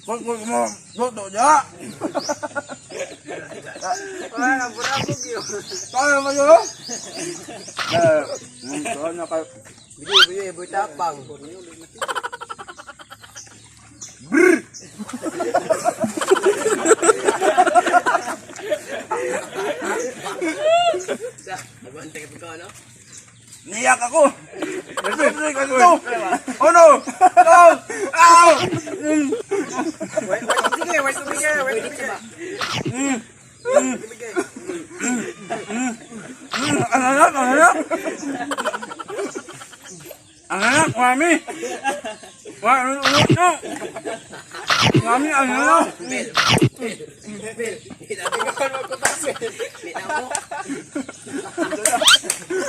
Wag wag mo. Dodo ja. Wala na burabog yun. Kaya mo yun? Eh, na kayo. Bibi, bibi, boy tapang. Brr! Nabantay ka pa no? Niyak ako. Ito. Ano? No. Ow! Wait, wait, sige, wait, tumigay, wait, tumigay. Ang anak, ang anak. Ang anak, mami. Wa, ano, ano, ano. Mami, ang anak. Bill, Bill, Bill. Ikaw na magkutas eh. Hindi na ako.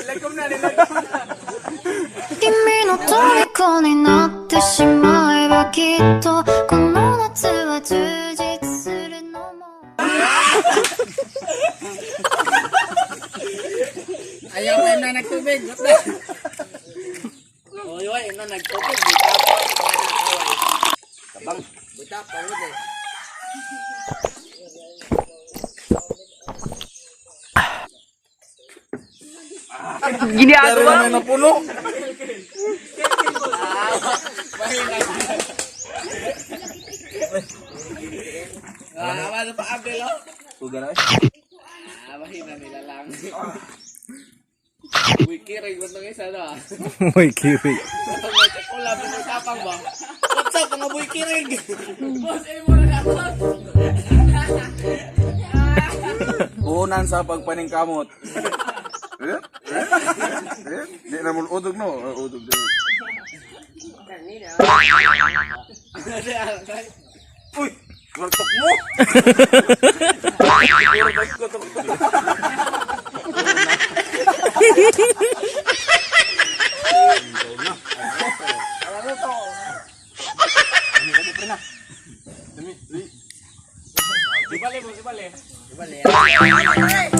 Lagkom na, nilagkom na. 君の虜になってしまえばきっとこの夏は充実するのも Ayaw pa na nagtubig. Oy, oy, na nagtubig. Tabang. Buta pa eh. Ginagawa. Pero na napuno. Ah, ano pa Abel oh? Suga na eh. Ah, mahina nila lang. Uy, kirig ba itong isa no? ah? Uy, kiwi. Itong may tikola, may tapang ba? What's up mga boy kirig? Boss, eh mo na ako. Unan sa pagpaningkamot. Eh? Eh? Eh? Di na mo udog no? Udog din. Uy! Waltok mo! Siguro guys ko to. Ibale mo, ibale. Ibale.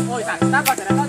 Oy, tapas na.